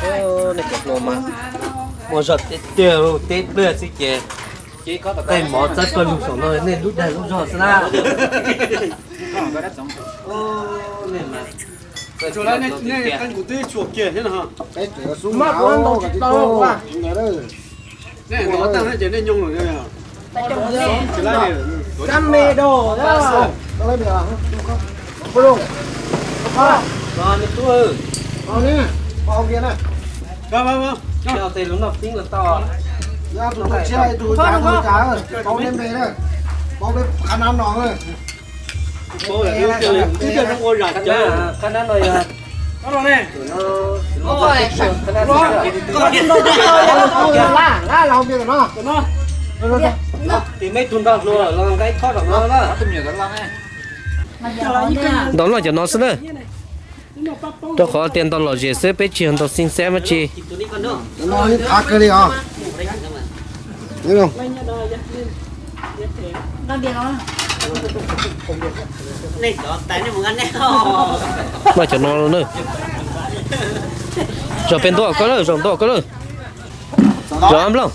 Nej cov hluas mas muaj zog tiag tiag, teb pliag xwb ces tej mov txawb tuaj lug saum no nej lub dag lub zog xwb na. Nej mas, nej kuv twb tshuam kiag thiab no. Tus me tug nrog hluas los nqa ib khob tom no na. Ntaus noj cov no xwb na. Rau qhov tias ntaus lom zem xwb, peb tsis yog ntaus xib xeb dab tsi. Noj cov no na. Zaum peb ntuj koj lawm, zaum ntuj koj lawm. Zaum nplooj.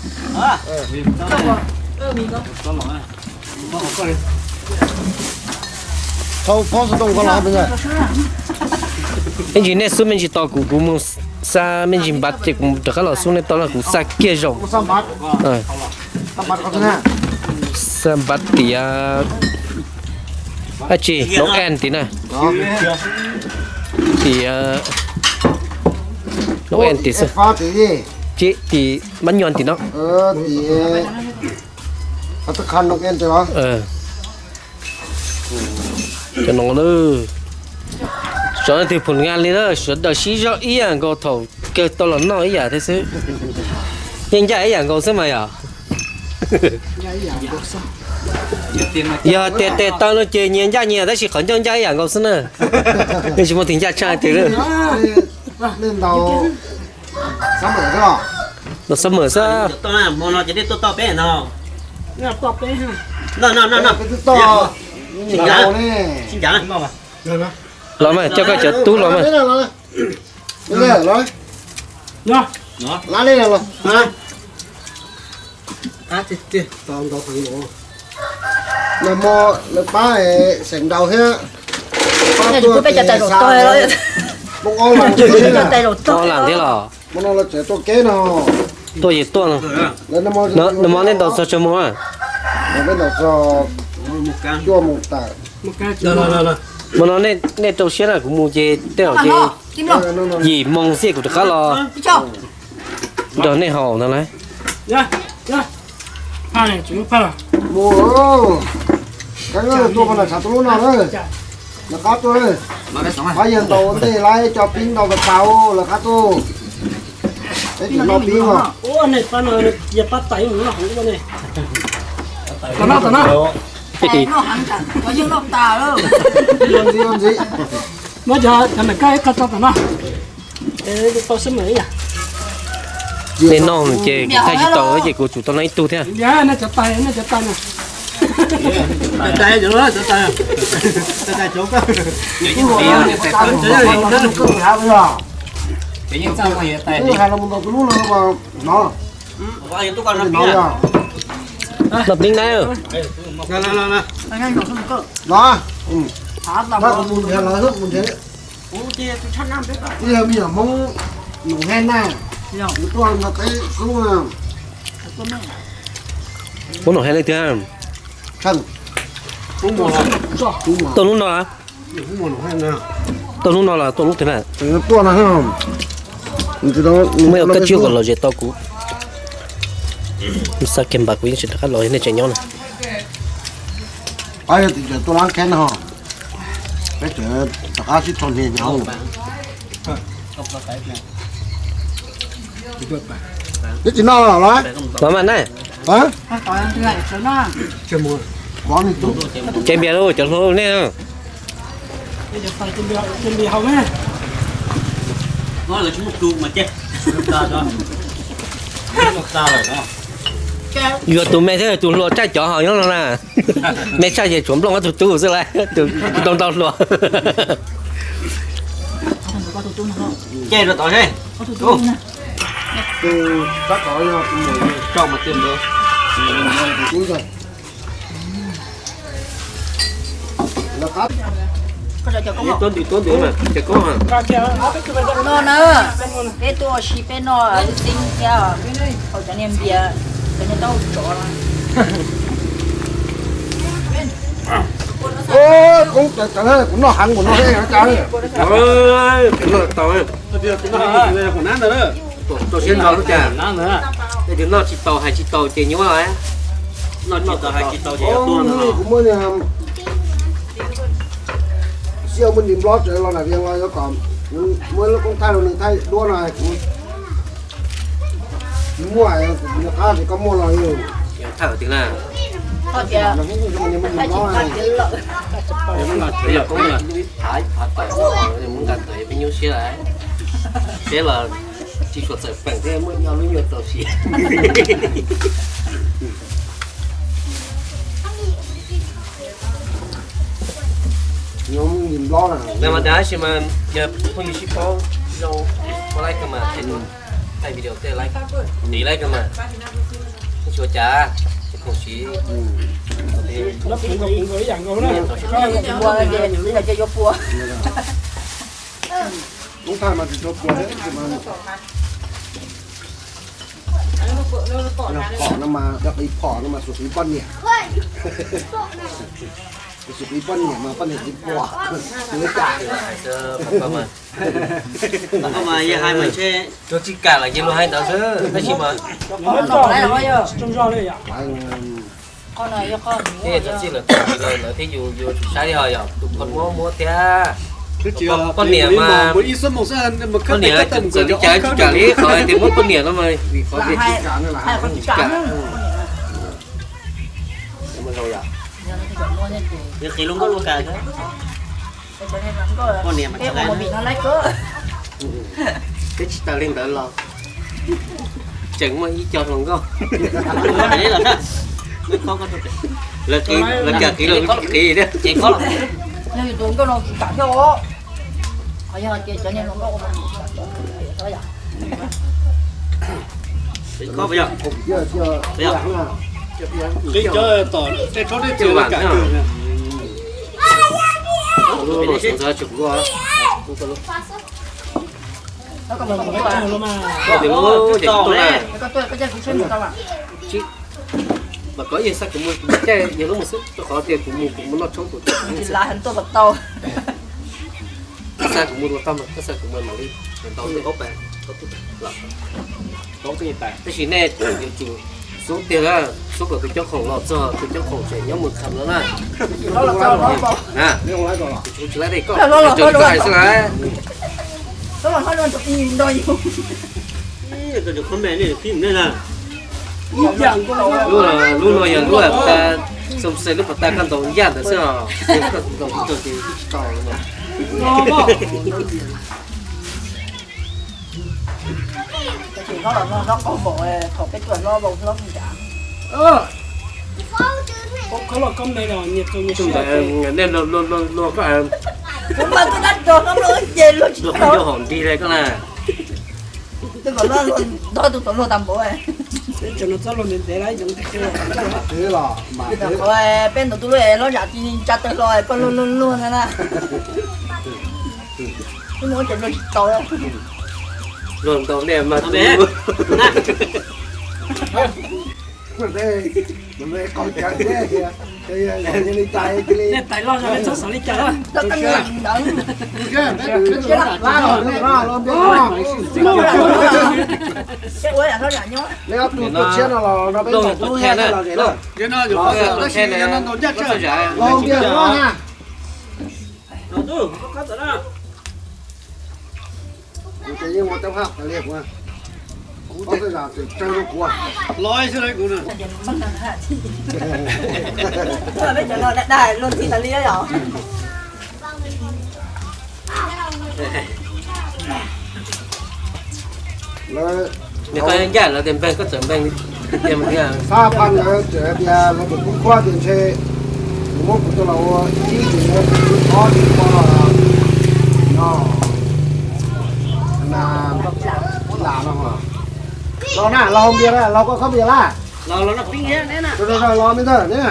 Me ntsis nej xub me ntsis tos kuv, kuv mus xa me ntsis npav ces kuv rov qab los xub nej tau na, kuv xa kiag zaum. Xa npav tias dab tsi, Noel tim na. Tim Noel tim xwb. Tim mab nyuam tim no. Cov no na, tsov leej twg phoom nqa li na, sawv daws sib zog ib yam nkaus, thaum kawg tau los noj ib yam thiab xwb. Yeej ncaj ib yam nkaus xwb mas yom. Yog tias tes taw no ces nyias ncaj nyias tab sis qhov ncauj ncaj ib yam nkaus xwb na. Yeej tsis muaj tus ncaj tshaj tiag li. Ntaus xab mawm xwb. Los mas coj koj cov tub los mas. Lawv pab xeem nraud thiab, pab tuaj peb cov tais zaum tog, poob ob las thiab los. Hmo no lawv tseem tuaj keb no. Tuaj ces tuaj no. Nag hmo nej ntaus txog tsawg moos na? Peb ntaus txog cuaj moos tawm. Hmo no nej rau siab na, kuv mus ces tej zaum ces yim moos xwb kuv rov qab los nrog nej haus ntag lauj. Mus, kab tuaj pab na, tshav tuaj lub no na. Lawv qab tuaj, pab yawg ntaus ntej lawv cov pib ntaus kas tas lawv qab tuaj. Peb tsis noj pib os. Ntxim ntxim. Nej noj ces kuv thaij tsis tau ces kuv tsum tau noj ib tug thiab. Noj pib na. Los, mus nrhiav lawv, mus nrhiav. Ib yog me nyuam Hmoob Noom Hej na, tuaj no peb xub. Hmoob Noom Hej leej twg? Tuaj hnub no los? Tuaj hnub no los tuaj hnub twg na? Tuaj no. Muaj ib qho kab tsib kom lom zem tau kuv. Xa kiag npas kuv yeej tsis rov qab los nej tseem nyob na. Pab yog tim tsam tuaj lab kheb no, peb tseem rov qab sib tho hniav nyob. Twb tsis noj los? Los mas na. Tsev npias lauj, cov hluas nej. Yuav tus me thiab tus hluas tsaij cov haus nyob no na. Me tshaj ces tshuav Nplooj ob tug tub xwb lauj, tus tau ntau hluas. Caij rau tod seb. Tus sab tod yog tus muam, coj mas tiag ntawd. Tuab ntws tuab ntws mas ces koj no na, peb tuaj ua si peb noj xwb thiab, haus cov niag npias, cov niag taub hau tsov. Kuv noj heev mus no, kuv noj tau. Tau siab nrho lub cas, es tus noj tsis tau hais tsis tau ces nyuaj. Noj tsis tau hais tsis tau ces yog tuag no. Kuv muab niag xib hawb muab ntim nplob tsev los nram Vias los yuav kom muab lub koob thaij rau nws thaij duab no kuv tsis muaj, kuv nco qab tias koj muaj los yus thaij tim na. Muab ntim nplob na. Peb nyuaj siab lawm, siab los tsis tshua txawm peem thiab muaj nyob lub nyuag tau siab. Mas tab sis mas yog phooj ywg sib paub zoo, ua like mas, thaij video tej like, tiv like mas, tsis ua cas, khoom siv. Lub thaj mas tsis tshua puas thiab, phom no mas, phom no mas xus qiv poj niam. Xus qiv poj niam mas poj niam tsis puas. Tus li cas? Koj mas yog hais mas ntshe, tus tsis kam los ces luag hais ntawd xwb, tab sis mas txog txij lawm, lawv thiaj yus yuav tsum saib li ho yog tus phoj muab muab thiab. Poj niam mas, poj niam txawm li cas tsis kam li qhov tias muab poj niam no mas vim qhov tias tsis kam. Peb tsis tas li ntawd los tseem muaj ib co hluas nkauj. Lawv qiv, lawv qiv los tsis qiv thiab. Qiv cov tom tej tsob tej txiv kam kawg. Lub no sawv ntxov tsis kuv. Ces tuaj na, mas koj yeej xa kuv mus, kuv caij yog lub mus xwb, rau qhov tias kuv mus kuv mus noj tshoob tus. Koj xa kuv mus ua tau mas koj xa kuv mus mam li ntau tej. Tab sis nej yuav tsum xub tiag na, xub kom tus coob khoom los txog, tus coob khoom tseem nyob mus kham no na. Tsis laib tej koj, tsis hais xwb na. Lub no yog lub pas tas, xoo xais lub pas tas koj ntaus ncaj ntawd xwb os. Koj ntaus tsis tau ces tsis tau. Nej luag koj, luag koj yuav hom nrig li koj na. Peb ntau tus lub es hlob zam tsis tsa tawg hlo koj luag luag luag ntag na. Wb mus ua ces luag tsis tau. Luag ntau nej mas. Nej tais loj zog nej txhob xav li cas. Nws koj ncaj lawv tias npeeg koj txawm npeeg. Xab Phaj ntawd tseem hais tias lawv tus kub khuab tias ntshe kuv muab kuv coj los ua tib tus ua kuv ob tsis ua no. Los na, los hau npias, los koj khob npias laj. Los me ntxawg ne.